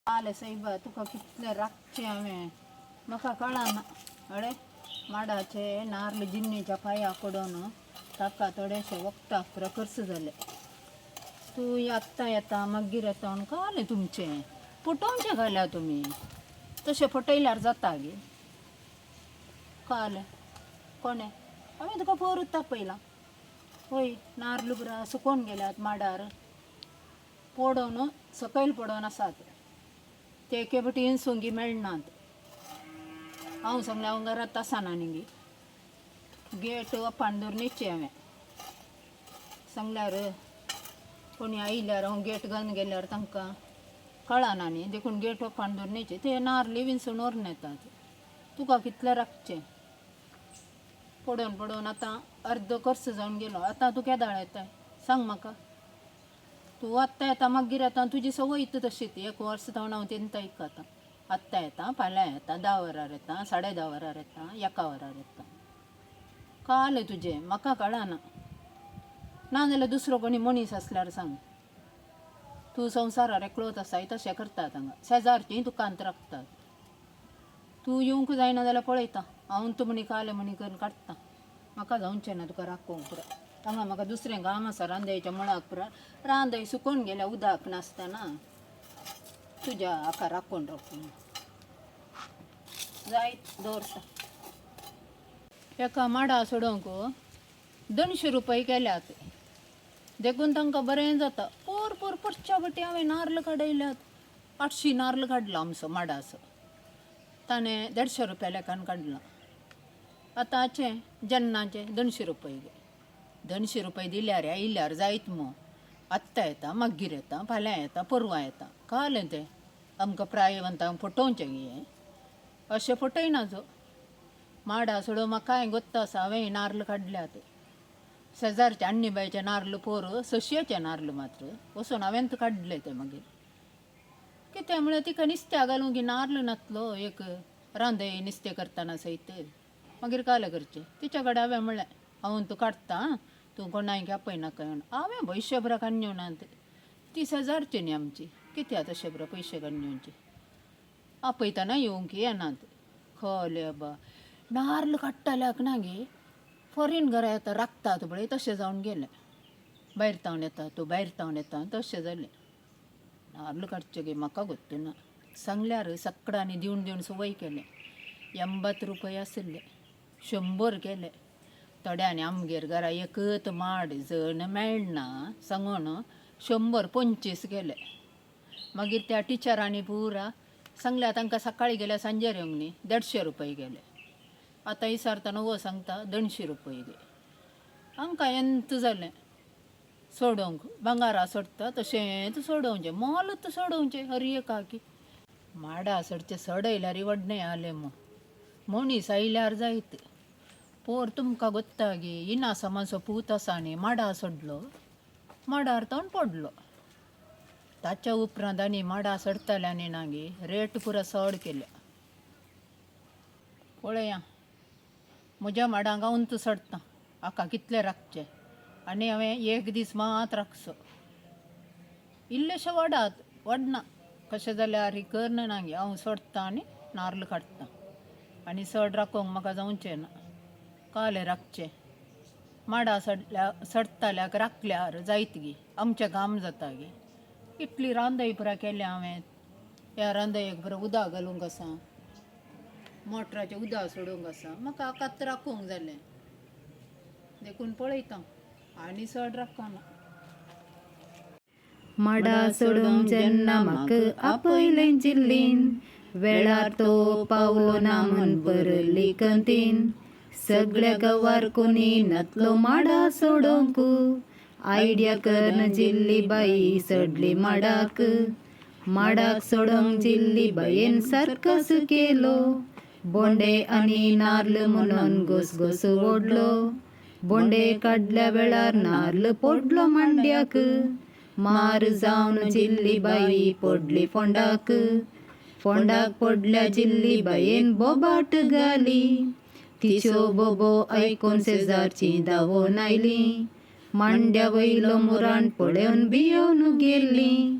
आलें सायबा तुका कितलें राखचें हांवें म्हाका कळना. अळे माडाचे नार्ल जिन्नीच्या पांया पडून ताका थोडेशे वखदाक पुरो खर्च जाले. तूं आत्तां येता मागीर येता म्हूण कळ्ळें तुमचें फटोवचें घाल्या तुमी. तशें फटयल्यार जाता गे? कळ्ळें कोणें हांवें तुका पोरूत तापयलां. हय नार्ल पुरा सुकोवन गेल्यात माडार पडोवन सकयल पडोवन आसात. ते एके फावटी इन्सूंक मेळनात. हांव सांगलें हांव घरांत आसना न्ही गेट ओपन दवरून येचें हांवें. सांगल्यार कोणी आयल्यार हांव गेट घालून गेल्यार तांकां कळना न्ही देखून गेट ओपन दवरून येचें. ते नार्ली विंचून व्हरून येतात. तुका कितलें राखचें पडोवन पडोवन आतां अर्दो खर्च जावन गेलो. आतां तूं केदाळ येताय सांग म्हाका. तूं आत्तां येता मागीर येता तुजी संवय तशी ती. एक वर्स जावन हांव तेंत आयकता. आत्तां येता फाल्यां येता 10 वरार येता 10:30 वरार येता 1 वरार येता. कळ्ळें तुजें म्हाका कळना. ना जाल्यार दुसरो कोणी मनीस आसल्यार सांग. तूं संवसारार एकलोच आसाय तशें करतात हांगा. शेजारचीं तुकांत राखतात. तूं येवंक जायना जाल्यार पळयता हांव तूं म्हणी कालें म्हणी करून काडटा. म्हाका जावचें ना तुका राखूंक पुरा. हांगा म्हाका दुसरें काम आसा रांदयच्या मळाक पुरा. रांदय सुकोवन गेल्या उदक नासतना तुज्या हाका राखून राखून जायत दवरता. एका माडा सोडोवंक 200 रुपया केल्यात देखून तांकां बरें जाता. पोर पोर पोरच्या फावटी हांवें नार्ल काडयल्यात. 800 नार्ल काडलो आमचो माडाचो. ताणें 150 रुपया लेखान काडलो. आतांचे जेन्नाचे 200 रुपया गे. 200 रुपया दिल्यार आयल्यार जायत मू. आत्तां येता मागीर येता फाल्यां येता परवां येता. कळ्ळें तें आमकां प्रायवंतांक फटोवचें गे. अशें फटयना जो माडा सोडो म्हाका कांय गोत्त आसा. हांवें नार्ल काडल्यात. शेजारच्या अण्णीबायचे नार्ल पोर सशयेचे नार्ल मात्र वचून हांवें काडले ते मागीर. कितें म्हळ्यार तिका निस्त्या घालूंक नार्ल नातलो एक रांदय निस्तें करतना सयत मागीर कालें करचें. तिच्या कडेन हांवें म्हणलें हांव तूं काडटा तूं कोणाक आपयनाका म्हणून. हांवें पयशे बरो काडून नात. ती शेजारची न्ही आमची कित्याक तशें बरो पयशे काडून येवचे. आपयतना येवंक येनात. खले बा नार्ल काडटल्याक ना गे फॉरेन घरा येता राखतात पळय तशें जावन गेलें. भायर तावन येता तूं भायर तावन येता तशें जालें. नार्ल काडचें गे म्हाका गोत्त ना. सांगल्यार सकडांनी दिवन दिवन संवय केलें. 80 रुपया आशिल्ले 100 केले. थोड्यांनी आमगेर घरा एकच माड जण मेळना सांगून 125 केले. मागीर त्या टिचरांनी पुरा सांगल्या तांकां सकाळीं गेल्यार सांजेर येवंक न्ही 150 रुपया गेले. आतां विचारतना हो सांगता 200 रुपया गे. आमकां एंत जालें सोडोवंक भांगारा सोडटा तशेंच सोडोवचें मोलूच सोडोवचें हर एकाकी. माडा सडचें सडयल्यार व्हडलें आलें मू. मनीस आयल्यार जायत. पोर तुमकां गोत्ता गे इनासामाचो पूत आसा न्ही माडा सोडलो माडार तावन पडलो. ताच्या उपरांत आनी माडा सडटल्यांनी ना गे रेट पुरा चड केल्या. पळया म्हज्या माडांक हांव उंच चडटा हाका कितलें राखचें आनी हांवें एक दीस मात राखचो. इल्लेशे वाडात वाडना कशें जाल्यार करना ना गे हांव सोडटा आनी नार्ल काडटा आनी चड राखूंक म्हाका जावचें ना. कालें राखचें माडा सडल्या सडटल्याक राखल्यार जायत गे आमचें काम जाता गे. इतली रांदय पुरा केल्या हांवें. ह्या रांदयेक पुरा उदक घालूंक आसा मोटराचें उदक सोडूंक आसा. म्हाका हाकाच राखूंक जालें देखून पळयता आनी चड राखना. माडा सोडूंक जेन्ना म्हाका आपयलें जिल्लीन वेळार तो पावलो ना म्हूण भरली कंतीन. सगळ्या गांवार कोणी नातलो माडा सोडोवंक आयडिया करन जिल्ली बाई सडली माडाक. माडाक सोडोवंक जिल्ली बायेन सर्कस केलो. बोंडे आनी नार्ल म्हणून घोस ओडलो. बोंडे काडल्या वेळार नार्ल पडलो मांड्याक. मार जावन जिल्ली बाई पडली फोंडाक. फोंडाक पडल्या जिल्ली बायेन बोबाट घाली. तिच्यो बोबो आयकून शेजारचीं धांवून आयलीं. मांड्या वयलो मुराण पळोवन भियोवन गेल्लीं.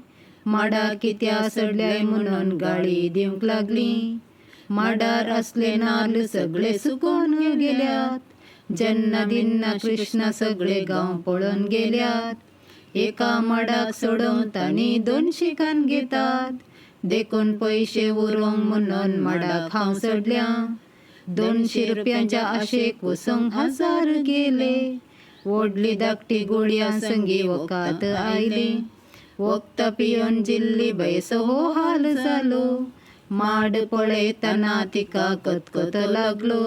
माडा कित्या सडल्याय म्हणून गाळी दिवंक लागली. माडार असले नाल्ल सगळे सुकून गेल्यात. जेन्ना दिन्ना कृष्णा सगळे गांव पळोवन गेल्यात. एका माडाक सोडोवंक तांणी 200 कान घेतात. देखून पयशे उरोंक म्हणून माडाक हांव सोडल्या. 200 रुपयांच्या आशेक वचूंक 1000 गेले. व्हडली धाकटी गुळयां संगी वखद आयली. वखदां पिवन जिल्ली बायचो हो हाल जालो. माड पळयतना तिका कतकत लागलो.